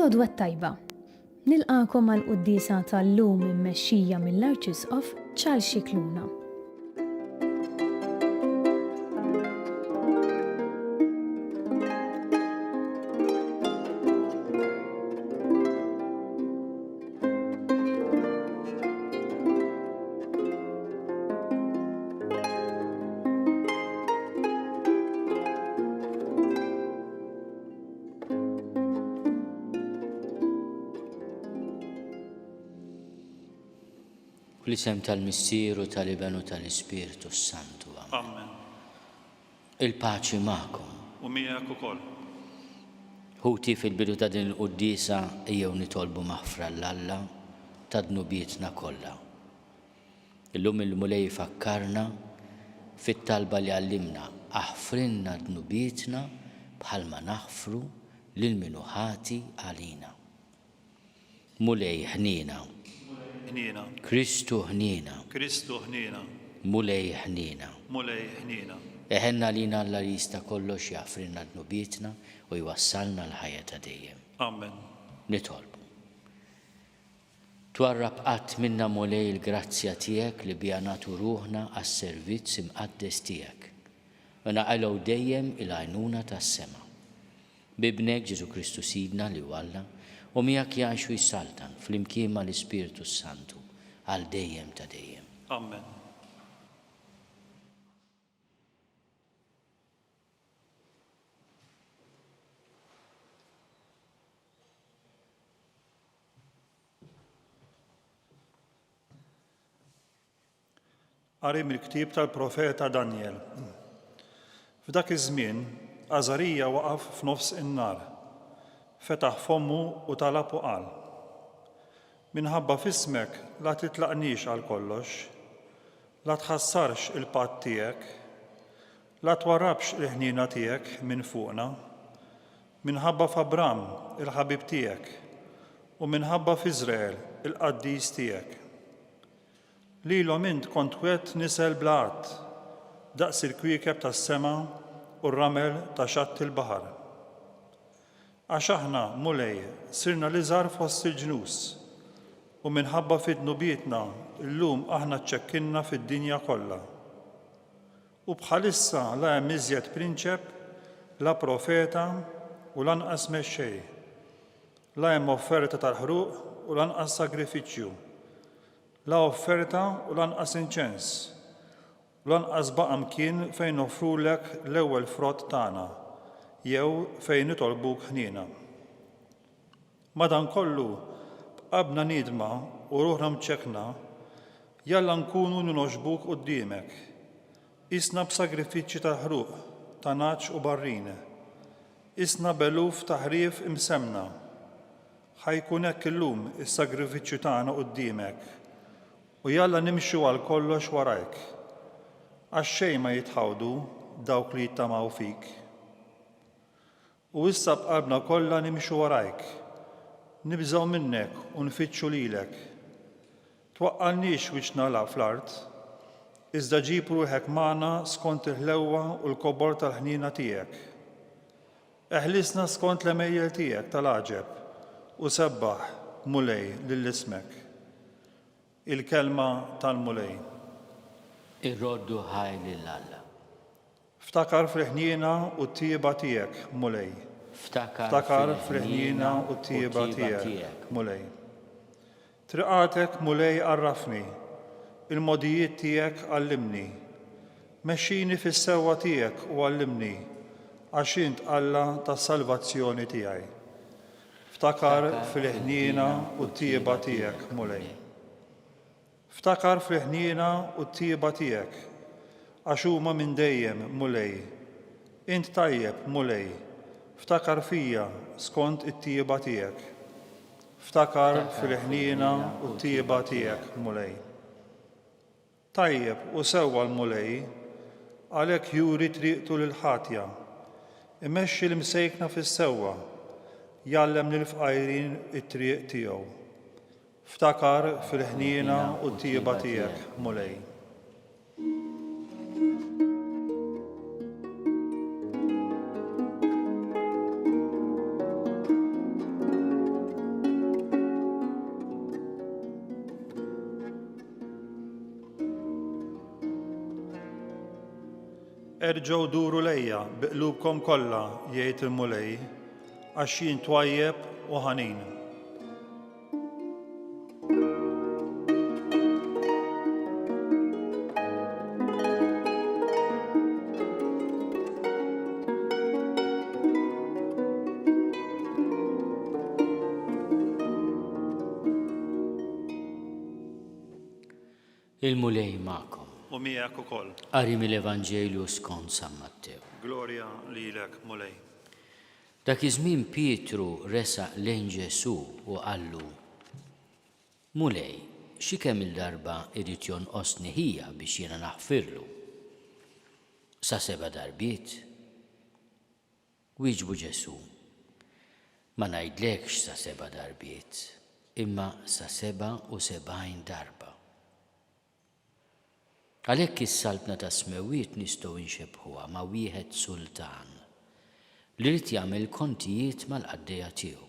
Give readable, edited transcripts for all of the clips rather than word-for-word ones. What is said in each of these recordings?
L-għodwa t-tajba. Nilqagħkom għall-quddiesa tal-lum immexxija mill-Arċisqof Charles Scicluna. Fl-isem tal-Missier u tal-Iben u tal-Ispirtu s-Santu. Amen. Il-paċi magħkom. U miegħek ukoll. Ħuti, fil-bidu ta' din il-quddiesa ejjew nitolbu maħfra 'l Alla ta' dnubietna kollha. Illum il-Mulej ifakkarna fit-talba li għallimna, Aħfrilna dnubietna bħalma naħfru lil min hu ħati għalina. Mulej ħniena. Mulej ħniena. Kristu ħniena. Kristu ħniena. Mulej ħniena. Mulej ħniena. Iħenn għalina Alla li jista' kollox jaħfrilna dnubietna u jwassalna għall-ħajja ta' dejjem. Amen. Nitolbu. Twarrab qatt minna Mulej il-grazzja tiegħek li biha nagħtu ruħna għas-servizz imqaddes tiegħek, u naqilgħu dejjem il-għajnuna tas-sema. B'Ibnek Ġesù Kristu Sidna li hu Alla, u miegħek jgħix u jsaltan flimkien mal-Ispirtu s-Santu għal dejjem ta' dejjem. Amen. Qari mill-ktieb tal-profeta Danjel. F'dak iż-żmien, Għażarija waqaf f'nofs in-nar, fetaħ fommu u talab u qal, Minħabba f'ismek la titlaqniex għal kollox, la tħassarx il-patt tiegħek, la twarrabx il-ħniena tiegħek minn fuqna, Minħabba f'Abram, il-ħabib tiegħek, u minħabba f'Iżrael, il-qaddis tiegħek. Lilhom int kont wegħedt nisel bla għadd, daqs il-kwiekeb tas-sema u r-ramel ta' xatt il-baħar. Għax aħna, Mulej, sirna l-iżgħar fost il-ġnus, u minħabba fi dnubietna llum aħna ċċekkinna fid-dinja kollha. U bħalissa la hemm iżjed prinċep, la profeta u lanqas mexxej. La hemm offerta tal-ħruq u lanqas sagrifiċċju, la offerta u lanqas inċens, u lanqas baqa' mkien fejn noffrulek l-ewwel frott tagħna, jew fejn nitolbuk ħniena. Madankollu, b'qalbna niedma u ruħna mċekkna, jalla nkunu nogħġbuk quddiemek. Qisna b'sagrifiċċji tal-ħruq ta' nagħaġ u barrin. Qisna b'eluf ta' ħrief imsemmna. Ħa jkun hekk illum is-sagrifiċċju tagħna quddiemek, u jalla nimxu għalkollox warajk. Għax xejn ma jitħawdu dawk li jittamaw fik. U issa b'qalbna kollha nimxu warajk, nibżgħu minnek u nfittxu lilek. Twaqqalniex wiċċna fl-art, iżda ġib ruħek magħna skont il-ħlewwa u l-kobor tal-ħniena tiegħek. Eħlisna skont l-għemejjel tiegħek tal-għaġeb, u sebbaħ, Mulej, lil ismek. Il-Kelma tal-Mulej. Irroddu ħajr lil Alla. Ftakar fil-ħniena u t-tjieba tiegħek, Mulej. Ftakar fil-ħniena u t-tjieba tiegħek, Mulej. Triqatek, Mulej, għarrafni, il-mogħdijiet tiegħek għallimni. Mexxini fis-sewwa tiegħek u għallimni, għax int Alla tas-salvazzjoni tiegħi. Ftakar fil-ħniena u t-tjieba tiegħek, Mulej. Ftakar fil-ħniena u t-tjieba tiegħek, għax huma minn dejjem, Mulej. Int tajjeb, Mulej, ftakar fija skont it-tjieba tiegħek. Ftakar fil-ħniena u t-tjieba tiegħek, Mulej. Tajjeb u sewwa l-Mulej, għalhekk juri triqtu lill-ħatja. Imexxi l-imsejkna fis-sewwa, jgħallem lill-fqajrin it-triq tiegħu. Ftakar fil-ħniena u t-tjieba tiegħek, Mulej. Erġgħu duru lejja bi qlubkom kollha, jgħid il-Mulej, għax jien twajjeb u ħanin. Il-Mulej magħkom. U miegħek ukoll. Qari mill-Evanġelju skont San Mattew. Glorja lilek, Mulej. Dak iż-żmien Pietru resaq lejn Ġesù u qallu, Mulej, xi kemm-il darba jrid jonqosni ħija biex jiena naħfirlu? Sa seba' darbiet? Wieġbu Ġesù, Ma ngħidlekx sa seba' darbiet, imma sa 77 darba. Għalhekk is-Saltna tas-Smewwiet nistgħu nxebbħuha ma' wieħed sultan li ried jagħmel kontijiet mal-qaddejja tiegħu.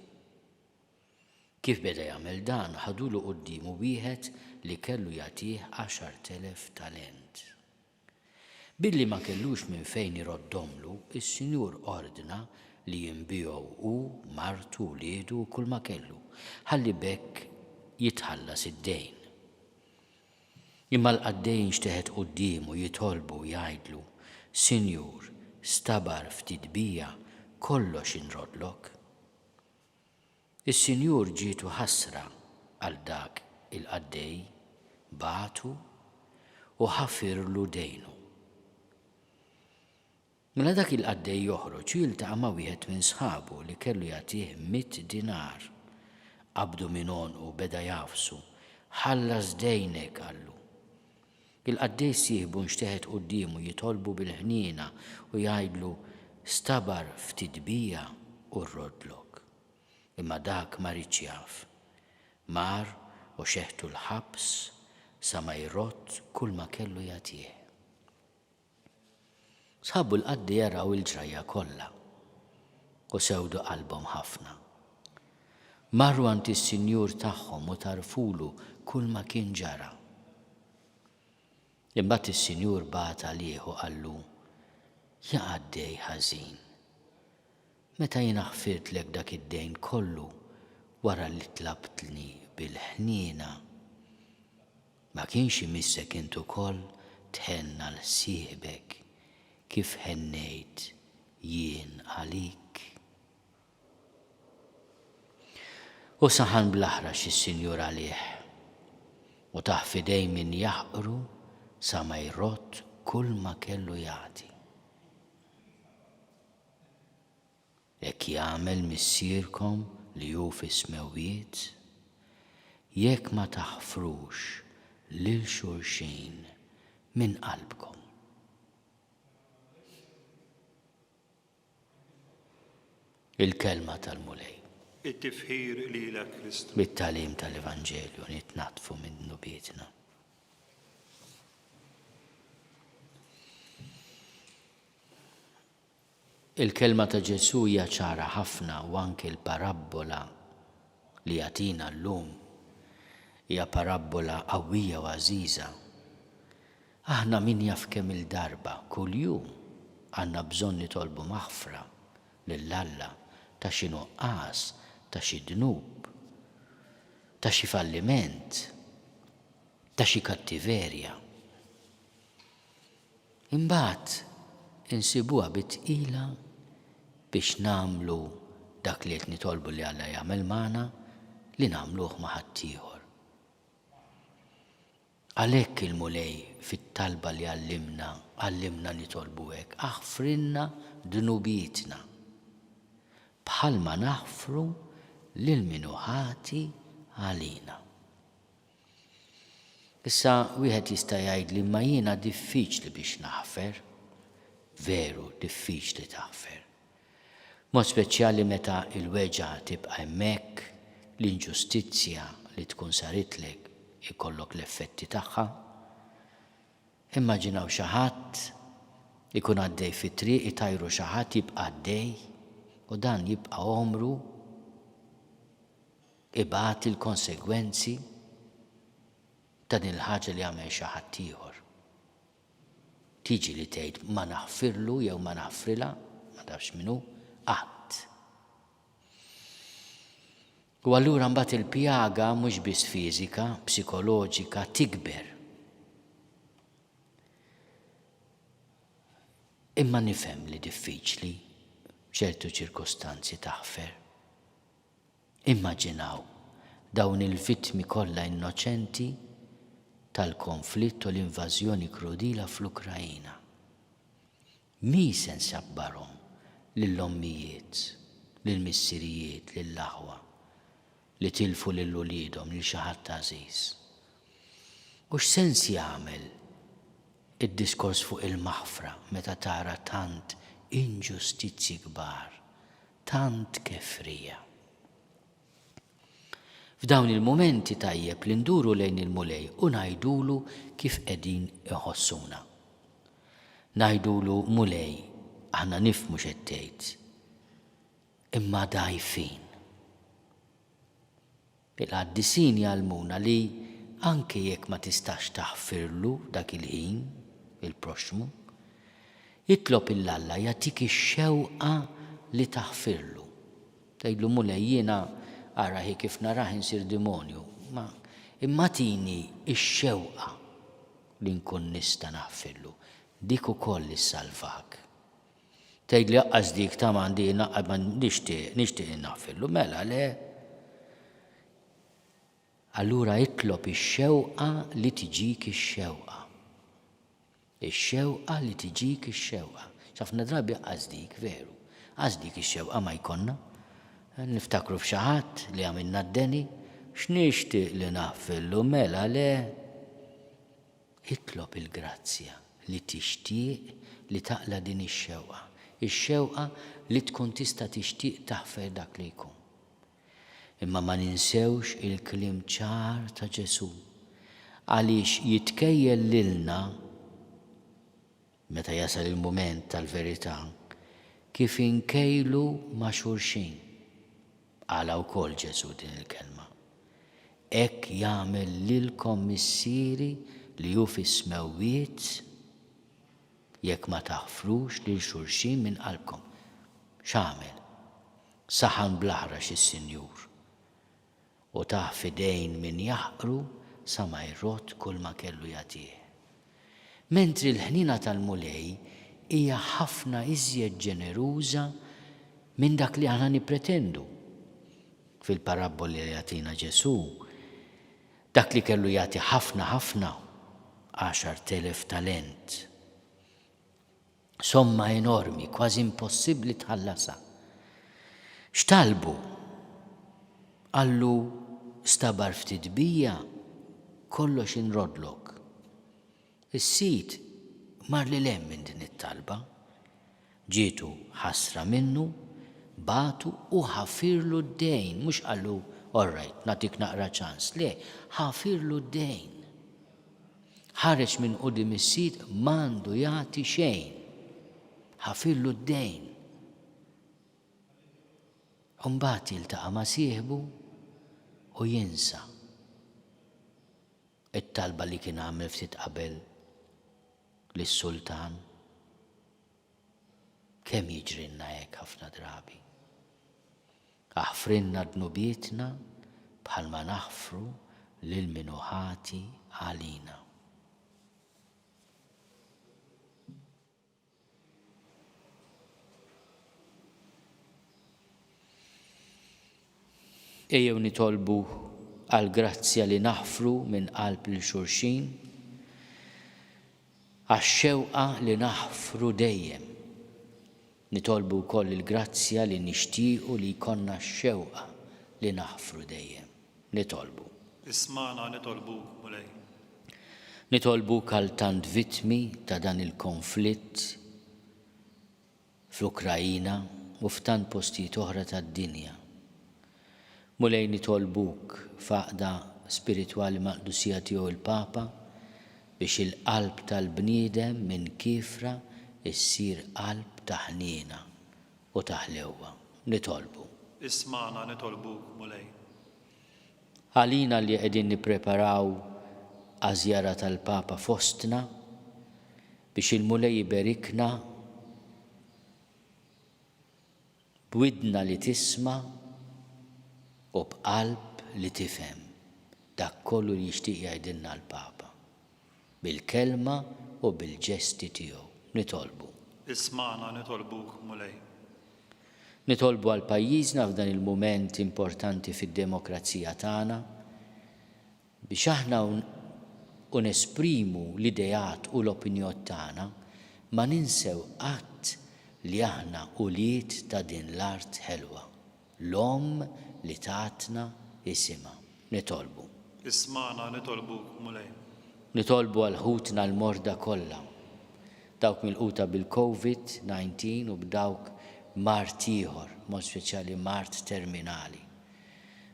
Kif beda jagħmel dan, ħadulu quddiemu wieħed li kellu jagħtih 10,000 talent. Billi ma kellux minn fejn iroddhomlu, is-sinjur ordna li jinbiegħu hu, martu, wliedu u kulma kellu, ħalli b'hekk jitħallas id-dejn. Imma l-qaddej inxteħet quddiemu jitolbu u jgħidlu, 'Sinjur, stabar ftit bija, kollox inroddlok. Is-Sinjur ġietu ħasra għal dak il-qaddej, bagħtu u ħafirlu dejnu. Mela dak il-qaddej joħroġ u jiltaqa' ma' wieħed minn sħabu li kellu jagħtih mitt dinar. Qabdu minn għonqu u beda jagħfsu. Ħallas dejnek, qallu. Il-qaddej sieħbu nxteħet quddiemu jitolbu bil-ħniena u jgħidlu, Stabar ftit bija u rroddlok. Imma dak ma riedx jaf. Mar u xeħtu l-ħabs sa ma jrodd kulma kellu jagħtih. Sħabu l-qaddejja raw il-ġrajja kollha u sewdu qalbhom ħafna. Marru għand is-sinjur tagħhom u tgħarrfulu kulma kien ġara. Imbagħad is-sinjur bagħat għalih u qallu, Ja qaddej ħażin, meta jiena ħfirtlek dak id-dejn kollu wara li tlabtni bil-ħniena, Ma kienx imissek int ukoll tħenn għal sieħbek kif ħennejt jien għalik? U saħan bl-aħrax is-Sinjur għalih, u tah f'idejn min jaħqru sa ma jrodd kulma kellu jagħti. Hekk jagħmel Missierkom li hu fis-smewwiet, jekk ma taħfrux lil xulxin minn qalbkom. Il-Kelma tal-Mulej. It-tifħir lilek, Kristu. Bit-tagħlim tal-Evanġelju nitnaddfu minn dnubietna. Il-kelma ta' Ġesù hija ċara ħafna u anki l-parabbola li jagħtina llum hija parabbola qawwija u għażiża. Aħna min jaf kemm-il darba kuljum għandna bżonn nitolbu maħfra lil Alla ta' xi nuqqas, ta' xi dnub, ta' xi falliment, ta' xi kattiverja. Imbagħad insibuha bi tqila biex nagħmlu dak li qed nitolbu li Alla jagħmel magħna, li nagħmluh ma' ħaddieħor. Għalhekk il-Mulej fit-talba li għallimna, għallimna nitolbu hekk, Aħfrilna dnubietna, bħalma naħfru lil min hu ħati għalina. Issa wieħed jista' jgħidli imma jiena diffiċli biex naħfer. Veru diffiċli taħfer. B'mod speċjali meta l-weġgħa tibqa' hemmhekk, l-inġustizzja li tkun saritlek ikollok l-effetti tagħha. Immaġinaw xi ħadd ikun għaddej fit-triq itajru xi ħadd jibqa' għaddej u dan jibqa' għomru ibati l-konsegwenzi ta' din il-ħaġa li għamel xi ħadd ieħor. Tiġi li tgħid ma naħfirlu jew ma naħfrilha, ma tafx min hu, qatt. U allura mbagħad il-pjaga mhux biss fiżika, psikoloġika tikber. Imma nifhem li diffiċli f'ċertu ċirkostanzi taħfer. Immaġinaw dawn il-vittmi kollha innoċenti tal-konflitt u l-invażjoni krudila fl-Ukraina. Min se nsabbarhom lill-ommijiet, lill-missirijiet, lill-aħwa li tilfu lil uliedhom, lil xi ħadd għażiż? U x'sens jagħmel id-diskors fuq il-maħfra meta tara tant inġustizzji kbar, tant kefrija? F'dawn il-mumenti tajjeb li nduru lejn il-Mulej u ngħidulu kif qegħdin iħossuna. Ngħidulu, Mulej, aħna nifhmu x'qed tgħid, imma dgħajfin. Il-qaddisin jgħallmuna li anke jekk ma tistax taħfirlu dak il-ħin, il-proxxmu, itlob 'il Alla jagħtik ix-xewqa li taħfirlu. Tgħidlu, Mulej, jiena ara hi kif narah insir dimonju, ma imma agħtini x-xewqa li nkun nista' naħfirlu. Dik ukoll issalvak. Tgħidli aqqas dik ta' m'għandi jien aqqas ma nixtieq, nixtieq naħfirlu. Mela le. Allura itlob ix-xewqa li tiġik ix-xewqa. Ix-xewqa li tiġik ix-xewqa. Ħafna drabi aqqas dik, veru. Aqqas dik ix-xewqa ma jkollna. Niftakru f'xi ħadd li għamilna d-deni, x'nixtieq li naħfirlu, mela le. Itlob il-grazzja li tixtieq li taqla' din ix-xewqa, ix-xewqa li tkun tista' tixtieq taħfer dak li jkun. Imma ma ninsewx il-kliem ċar ta' Ġesù, għaliex jitkejjel lilna, meta jasal il-mument tal-verità, kif inkejlu ma' xulxin. Qalha wkoll Ġesù din il-kelma. Hekk jagħmel lilkom Missieri li hu fis-smewwiet jekk ma taħfrux lil xulxin minn qalbkom. X'għamel? Saħan bl-aħrax is-sinjur, u tah f'idejn min jaħqru sa ma jrodd kulma kellu jagħtih. Mentri l-ħniena tal-Mulej hija ħafna iżjed ġeneruża minn dak li aħna nippretendu. Fil-parabboli li jagħtina Ġesù, dak li kellu jagħti ħafna ħafna, 10,000 talent. Somma enormi, kważi impossibbli tħallasha. X'talbu? Qallu, Stabar ftit bija, kollox inroddlok. Is-sid mar lil hemm minn din it-talba. Ġietu ħasra minnu, bagħtu u ħafirlu d-dejn, mhux qallu, all right, nagħtik naqra ċans, le, ħafirlu d-dejn. Ħareġ minn quddiem is-sid m'għandu jagħti xejn. Ħafirlu d-dejn. U mbagħad jiltaqa' ma' sieħbu u jinsa t-talba li kien għamel ftit qabel lis-sultan. Kemm jiġrilna hekk ħafna drabi. Aħfrilna dnubietna bħalma naħfru lil min hu ħati għalina. Ejjew nitolbu għall-grazzja li naħfru minn qalb lil xulxin, għax-xewqa li naħfru dejjem. Nitolbu wkoll il-grazzja li nixtiequ li jkollna x-xewqa li naħfru dejjem. Nitolbu. Ismagħna nitolbuk, Mulej. Nitolbuk għal tant vittmi ta' dan il-konflitt fl-Ukraina u f'tant postijiet oħra tad-dinja. Mulej nitolbuk f'għaqda spiritwali mal-Qdusija Tiegħu il-Papa biex il-qalb tal-bniedem minn kiefra ssir qalb ta' ħniena u ta' ħlewwa. Nitolbu. Ismagħna nitolbuk, Mulej. Għalina li qegħdin nippreparaw għaż-żjara tal-Papa fostna, Biex il-Mulej iberikna b'widna li tisma' u b'qalb li tifhem dak kollu li jixtieq jgħidilna l-Papa, bil-kelma u bil-ġesti tiegħu. Nitolbu. Ismagħna nitolbuk, Mulej. Nitolbu għal pajjiżna f'dan il-mument importanti fid-demokrazija tagħna, Biex aħna u nesprimu l-ideat u l-opinjot tagħna, ma ninsew qatt li aħna ulied ta' din l-art ħelwa, l-Omm li tatna isimha. Nitolbu. Ismagħna nitolbuk, Mulej. Nitolbu għal ħutna l-morda kollha, dawk milquta bil-Covid 19 u b'dawk b'mard ieħor, b'mod speċjali mard terminali.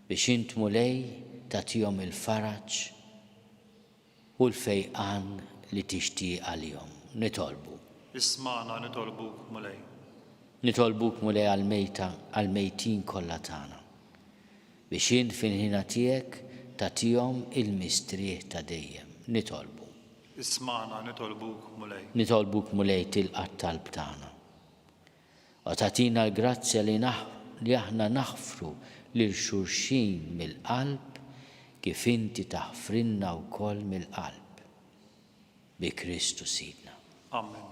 Biex int Mulej tagħtihom il-faraġ u l-fejqan li tixtieq għalihom. Nitolbu. Ismagħna nitolbuk, Mulej. Nitolbuk Mulej għall-mejta, għall-mejtin kollha tagħna. Biex int fil-ħniena tiegħek tagħtihom il-mistrieħ ta' dejjem. Nitolbu. Ismagħna nitolbuk, Mulej. Nitolbuk Mulej tilqa' t-talb tagħna. U tagħtina l-grazzja li li aħna naħfru lil xulxin mill-qalb kif inti taħfrilna wkoll mill-qalb. Bi Kristu Sidna. Amen.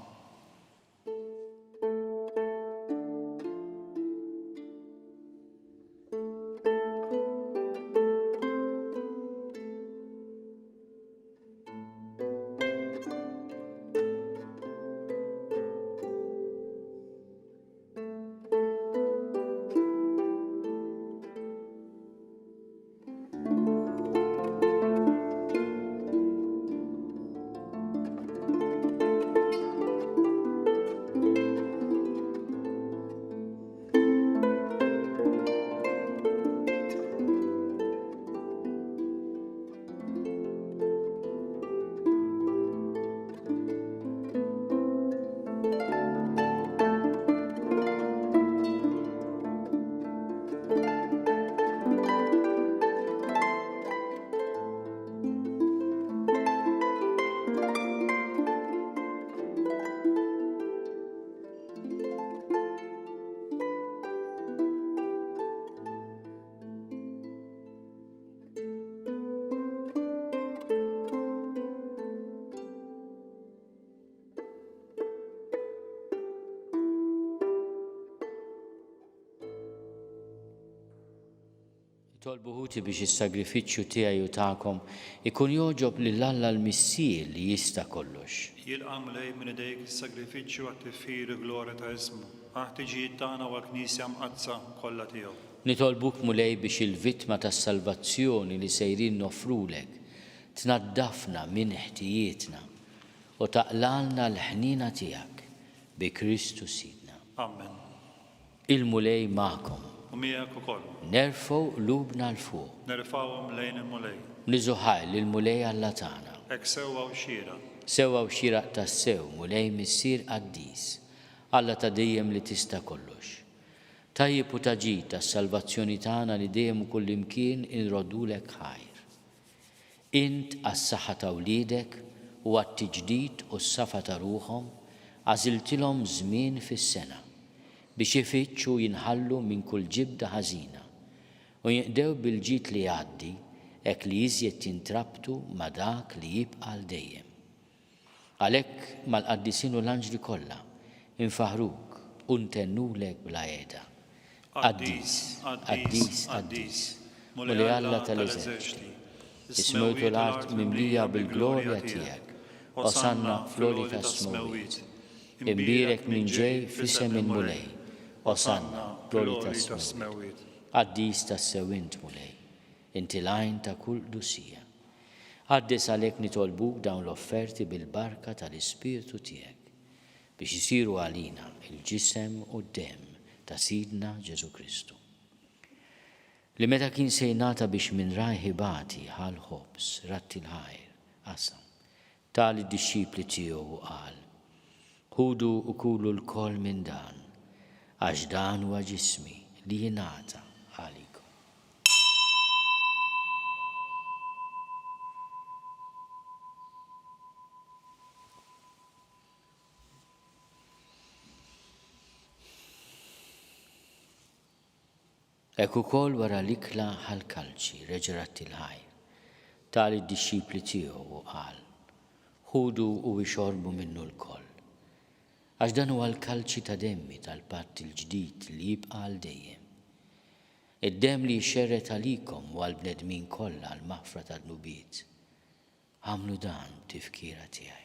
Itolbu ħuti biex is-sagrifiċċju tiegħi u tagħkom ikun jogħġob lil Alla l-Missier li jista' kollox. Jilqa' l-Mulej minn idejk is-sagrifiċċju għat-tifħir u glorja ta' ismu, għall-ħtiġijiet tagħna u għall-Knisja Mqaddsa kollha tiegħu. Nitolbuk, Mulej, biex il-vittma tas-salvazzjoni li sejrin noffrulek tnaddafna minn ħtijietna u taqlgħalna l-ħniena tiegħek, bi Kristu Sidna. Amen. Il-Mulej magħkom. U miegħek ukoll. Nerfgħu qlubna 'l fuq. Nerfgħuhom lejn il-Mulej. Niżu ħajr lill-Mulej Alla tagħna. Hekk sewwa u xieraq. Sewwa u xieraq tassew, Mulej Missier qaddis, Alla ta' dejjem li tista' kollox. Tajjeb u ta' ġid għas-salvazzjoni tagħna li dejjem u kullimkien inroddulek ħajr. Int għas-saħħa ta' wliedek u għat-tiġdid u s-safa ta' ruħhom għażiltilhom żmien fis-sena biex ifittxu u jinħallu minn kull ġibda ħażina u jinqdew bil-ġid li jgħaddi hekk li iżjed jintrabtu ma' dak li jibqa' għal dejjem. Għalhekk mal-qaddisin u l-anġli kollha nfaħħruk u ntennulek bla heda, Qaddis, qaddis, qaddis, Mulej Alla tal-eżerċti, is-smewwiet u l-art mimlija bil-glorja tiegħek. Osanna fl-għoli tas-smewwiet. Imbierek min ġej f'isem il-Mulej. Osanna fl-għoli tas-smewwiet. Qaddis tassew int, Mulej, inti l-għajn ta' kull qdusija. Qaddes għalhekk nitolbuk dawn l-offerti bil-barka tal-Ispirtu tiegħek, biex isiru għalina l-ġisem u d-demm ta' Sidna Ġesù Kristu. Li meta kien se jingħata biex minn rajh ibati ħa l-ħobż, radd il-ħajr, qasam, ta lid-dixxipli tiegħu u qal, Ħudu u kulu lkoll minn dan, għax dan huwa ġismi li jingħata għalikom. Hekk ukoll wara l-ikla ħa l-kalċi, reġa' radd il-ħajr, ta lid-dixxipli tiegħu u qal, Ħudu u ixorbu minnu lkoll. Għax dan huwa l-kalċi ta' demmi tal-patt il-ġdid li jibqa' għal dejjem. Id-demm li jixxerred għalikom u għall-bnedmin kollha għall-maħfra tad-dnubiet. Agħmlu dan b'tifkira tiegħi.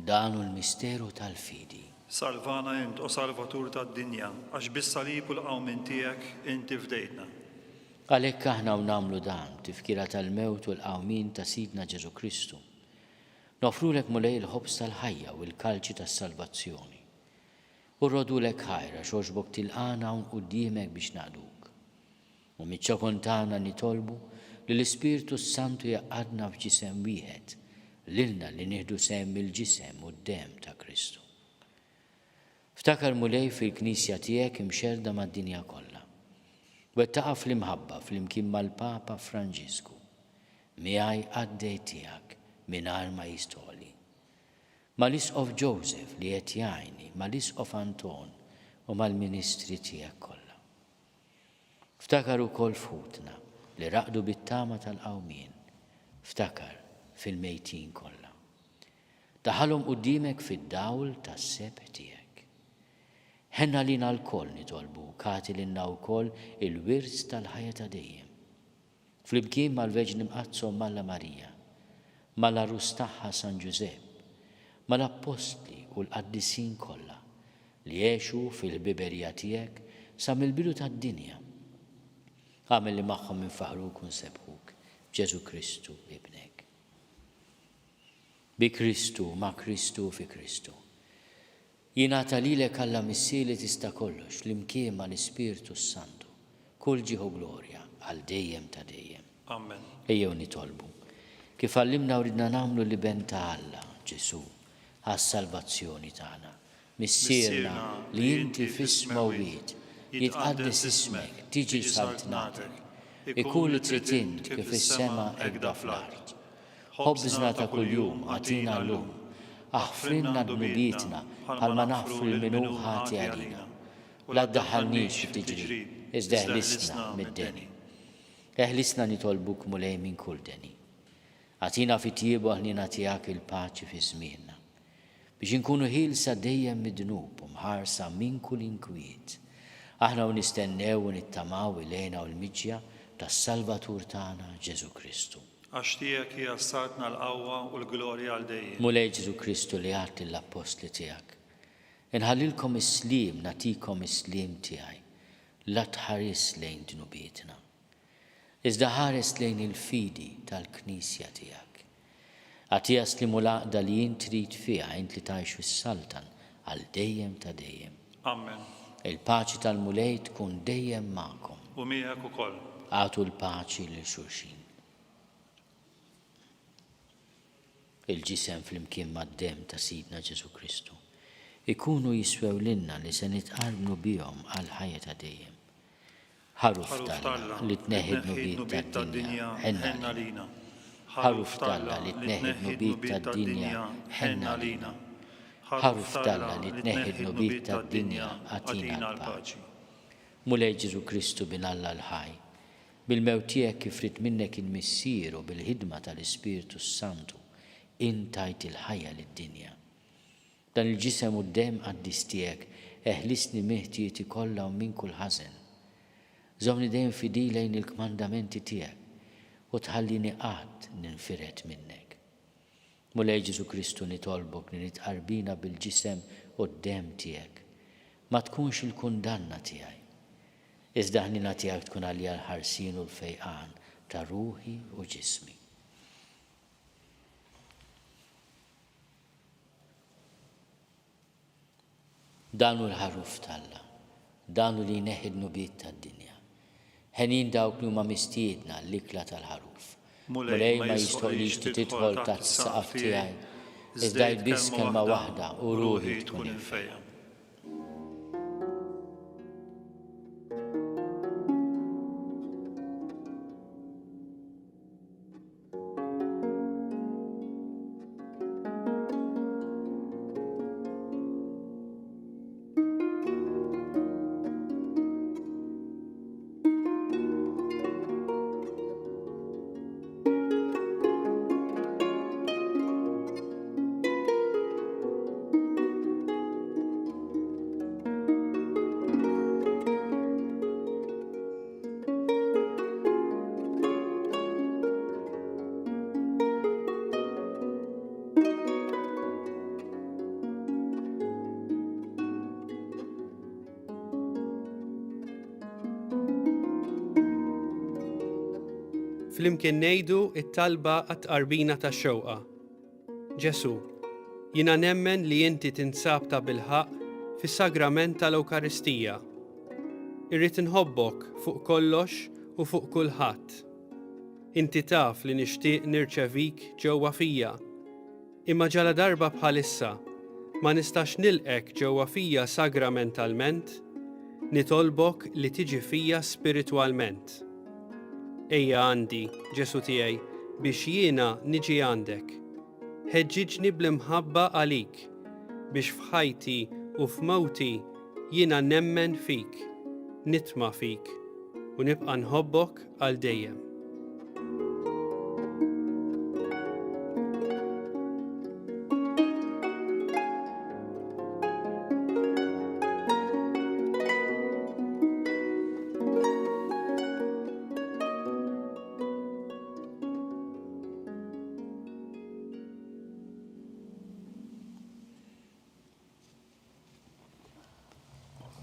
Dan hu l-misteru tal-fidi. Salvana int, o Salvatur tad-dinja, għax bis-salib u l-qawmien tiegħek inti fdejtna. Għalhekk aħna u nagħmlu dan, b'tifkira tal-mewt u l-qawmien ta' Sidna Ġesù Kristu, noffrulek Mulej il-ħobż tal-ħajja u l-kalċi tas-salvazzjoni. U rrodulek ħajr għax għoġbok tilqagħna hawn quddiemek biex naqduk. U miċ-ċokon tagħna nitolbu li l-Ispirtu s-Santu jgħaqqadna f'ġisem wieħed, lilna li nieħdu sehem mill-ġisem u d-demm ta' Kristu. Ftakar, Mulej, fil-Knisja tiegħek imxerrda mad-dinja kollha. Wettaqha fl-imħabba flimkien mal-Papa Franġisku, miegħi qaddej tiegħek mingħajr ma jistħoli. Mal-Isqof Joseph li qed jgħinni, mal-Isqof Anton u mal-ministri tiegħek kollha. Ftakar ukoll f'ħutna li raqdu bit-tama tal-qawmien. Ftakar fil-mejtin kollha. Daħħalhom quddiemek fid-dawl tas-sebħ tiegħek. Ħenn għalina lkoll nitolbuk, agħti lilna wkoll il-wirt tal-ħajja ta' dejjem. Flimkien mal-Verġni Mqaddsa Omm Alla Marija, mal-Għarus tagħha San Ġużepp, mal-Appostli u l-qaddisin kollha li għexu fil-ħbiberija tiegħek sa mill-bidu tad-dinja. Agħmel li magħhom infaħħruk u nsebbħuk b'Ġesù Kristu Ibnek. Bi Kristu, ma' Kristu u fi Kristu. Jingħata lilek Alla Missier li tista' kollox, flimkien ma' l-Ispirtu s-Santu, kull ġieħ u glorja, għal dejjem ta' dejjem. Amen. Ejjew nitolbu, kif għallimna u ridna nagħmlu l-Iben ta' Alla, Ġesù, għas-salvazzjoni tagħna. Missierna li inti fis-smewwiet, jitqaddes ismek, tiġi saltnatek, ikun li trid int kif fis-sema hekk fl-art. Ħobżna ta' kuljum agħtina llum. Aħfrilna dnubietna bħalma naħfru lil min hu ħati għalina. U la ddaħħalniex fit-tiġrib, iżda eħlisna mid-deni. Eħlisna nitolbuk Mulej minn kull deni. Agħtina fit-tjieba u l-ħniena tiegħek il-paċi fi żmienna. Biex inkunu ħielsa dejjem mid-dnub u mħarsa minn kull inkwiet, aħna u nistennew u nittamaw il-hena u l-miġja tas-Salvatur tagħna Ġesù Kristu. Għax tiegħek hija s-saltna l-qawwa u l-glorja għal dejjem. Mulej Ġesù Kristu li għedt lill-appostli tiegħek, Inħallilkom is-sliem, nagħtikom is-sliem tiegħi, la tħarisx lejn dnubietna, iżda ħares lejn il-fidi tal-Knisja tiegħek. Agħtiha s-sliem u l-għaqda li int trid fiha, int li tgħix u ssaltan għal dejjem ta' dejjem. Amen. Il-paċi tal-Mulej tkun dejjem magħkom. U miegħek ukoll. Agħtu l-paċi lil xulxin. Il-ġisem flimkien mad-demm ta' Sidna Ġesù Kristu jkunu jiswew lilna li se nitqarbnu bihom għall-ħajja ta' dejjem. Ħaruf t'Alla li tneħħi d-dnubiet tad-dinja, ħenn għalina. Ħaruf t'Alla li tneħħi d-dnubiet tad-dinja, ħenn għalina. Ħaruf t'Alla li tneħħi d-dnubiet tad-dinja, agħtina l-paċi. Mulej Ġesù Kristu Bin Alla l-ħaj, bil-mewt tiegħek kif ried minnek il-Missier u bil-ħidma tal-Ispirtu s-Santu, int tajt il-ħajja lid-dinja. Dan il-Ġisem u d-Demm qaddis tiegħek eħlisni minn ħtijieti kollha u minn kull ħażen. Żommni dejjem fidil lejn il-kmandamenti tiegħek u tħallini qatt ninfired minnek. Mulej Ġesù Kristu nitolbok li nitqarbina bil-Ġisem u d-Demm tiegħek ma tkunx il-kundanna tiegħi, iżda ħniena tiegħek tkun għalija l-ħarsien u l-fejqan ta' ruħi u ġismi. Dan hu l-Ħaruf t'Alla, dan hu li jneħħi d-dnubiet tad-dinja. Henjin dawk li huma mistiedna għall-ikla tal-Ħaruf. Mulej, ma jistħoqlix li tidħol taħt is-saqaf tiegħi, iżda għid biss kelma waħda u ruħi tkun imfejqa. Flimkien ngħidu t-talba għat-tqarbina tax-xewqa. Ġesù, jiena nemmen li inti tinsab tabilħaqq fis-sagrament tal-Ewkaristija. Irrid inħobbok fuq kollox u fuq kulħadd. Inti taf li nixtieq nirċevik ġewwa fija. Imma ġaladarba bħalissa ma nistax nilqgħek ġewwa fija sagramentalment, nitolbok li tiġi fija spiritwalment. Ejja għandi, Ġesù tiegħi, biex jiena niġi għandek. Ħeġġiġni bl-imħabba għalik, biex f'ħajti u f'mewti jiena nemmen fik, nitma' fik, u nibqa' nħobbok għal dejjem.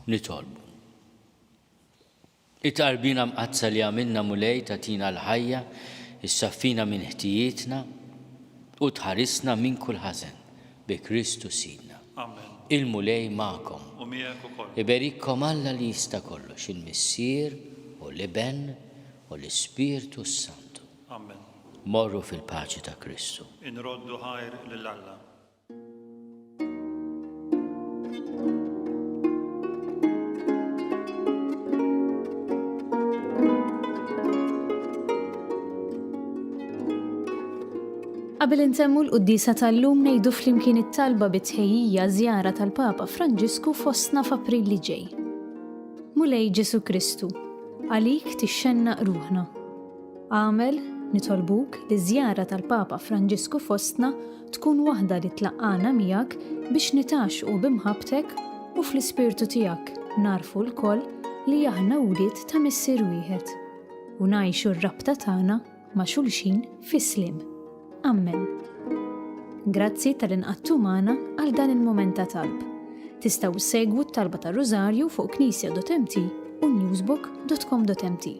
Nitolbu. It-tqarbina mqaddsa li għamilna Mulej tagħtina l-ħajja, issaffina minn ħtijietna u tħarisna minn kull ħażen, bi Kristu Sidna. Amen. Il-Mulej magħkom. U miegħek ukoll. Iberikkom Alla li jista' kollox, il-Missier u l-Iben u l-Ispirtu s-Santu. Amen. Morru fil-paċi ta' Kristu. Inroddu ħajr lil Alla. Qabel intemmu l-quddiesa tal-lum ngħidu flimkien it-talba bi tħejjija żjara tal-Papa Franġisku fostna f'April li ġej. Mulej Ġesu Kristu, għalik tixxennaq ruħna. Agħmel, nitolbuk, li ż-żjara tal-Papa Franġisku fostna tkun waħda li tlaqqagħna miegħek biex nitgħaxxqu bi mħabbtek u fl-Ispirtu tiegħek nagħrfu lkoll li aħna wlied ta' Missier wieħed u ngħixu r-rabta tagħna ma' xulxin fis-sliem. Ammen. Grazzi talli nqgħadtu magħna għal dan il-mument ta' talb. Tistgħu ssegwu t-talba tar-Rużarju fuq knisja.mt u newsbook.com.mt.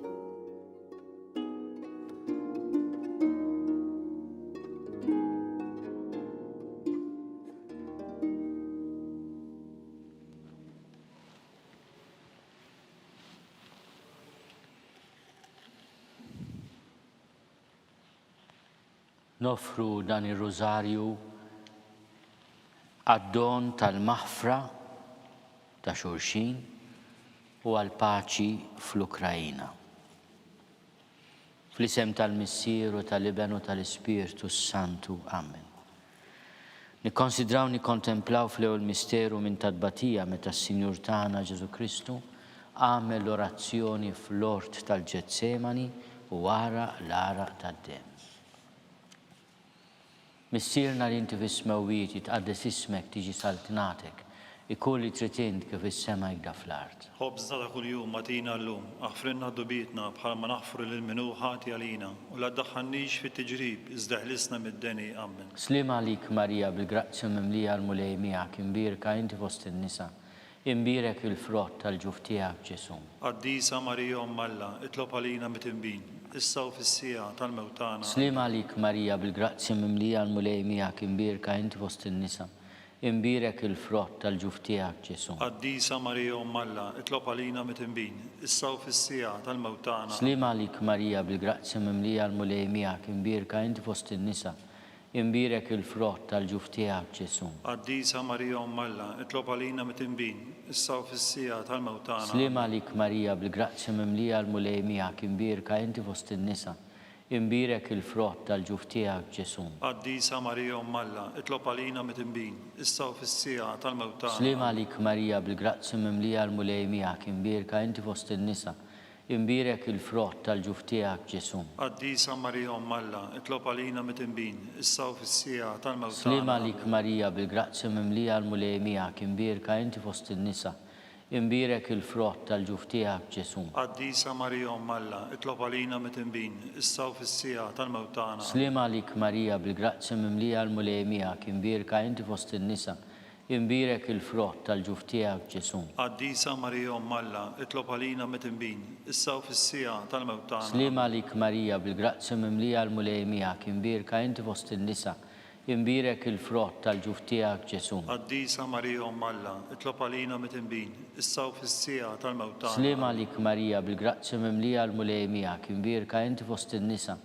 Noffru dan ir-Rużarju għad-don tal-maħfra ta' xulxin u għall-paċi fl-Ukraina. Fl-isem tal-Missier u tal-Iben u tal-Ispirtu s-Santu. Amen. Nikkonsidraw nikkontemplaw fl-ewwel misteru minn ta' tbatija meta s-Sinjur tagħna Ġesù Kristu għamel l-orazzjoni fl-ort tal-Ġetsemani u għaraq l-għaraq tad-demm. Missierna li inti fis-smewwiet, jitqaddes ismek, tiġi saltnatek, ikun li trid int kif fis-sema hekda fl-art. Ħobżna ta' kuljum agħtina llum, aħfrilna dnubietna bħalma naħfru lil min hu ħati għalina, u la ddaħħalnix fit-tiġrib, iżda eħlisna mid-deni. Ammen. Sliem għalik Marija bil-grazzja mimlija l-Mulej miegħek, imbierka inti fost in-nisa, Imbierek il-frott tal-ġuf tiegħek, Ġesù. Qaddisa Marija Omm Alla, itlob għalina mitinbin, issa u fis-siegħa tal-mewt tagħna. Sliem għalik Marija bil-grazzja mimlija l-Mulej miegħek imbierka int fost in-nisa, imbierek il-frott tal-ġuf tiegħek, Ġesù. Qaddisa Marija Omm Alla, itlob għalina mitinbin, issa u fis-siegħa tal-mewt tagħna. Sliem għalik Marija bil-grazzja mimlija l-Mulej miegħek imbierka int fost in-nisa, Imbierek il-frott tal-ġuf tiegħek, Ġesù. Qaddisa Marija Omm Alla, itlob għalina mitinbin, issa u fis-siegħa tal-mewt tagħna. Sliem għalik Marija, bil-grazzja mimlija l-Mulej miegħek, imbierka inti fost in-nisa, imbierek il-frott tal-ġuf tiegħek, Ġesù. Qaddisa Marija Omm Alla, itlob għalina mitinbin, issa u fis-siegħa tal-mewt tagħna. Sliem għalik Marija, bil-grazzja mimlija l-Mulej miegħek, imbierka inti fost in-nisa, Imbierek il-frott tal-ġuf tiegħek, Ġesù. Qaddisa Marija Omm Alla, itlob għalina mitinbin, issa u fis-siegħa tal-mewt tagħna. Sliem għalik Marija, bil-grazzja mimlija l-Mulej miegħek, imbierka inti fost in-nisa, imbierek il-frott tal-ġuf tiegħek, Ġesù. Qaddisa Marija Omm Alla, itlob għalina mitinbin, issa u fis-siegħa tal-mewt tagħna. Sliem għalik Marija, bil-grazzja mimlija l-Mulej miegħek, imbierka inti fost in-nisa, imbierek. Imbierek il-frott tal-ġuf tiegħek, Ġesù. Qaddisa Marija Omm Alla, itlob għalina midinbin, issa u fis-siegħa tal-mewt tagħna. Sliem għalik Marija, bil-grazzja mimlija l-Mulej miegħek, imbierka inti fost in-nisa, imbierek il-frott tal-ġuf tiegħek, Ġesù. Qaddisa Marija Omm Alla, itlob għalina midinbin, issa u fis-siegħa tal-mewt tagħna. Sliem għalik Marija, bil-grazzja mimlija l-Mulej miegħek, imbierka inti fost in-nisa,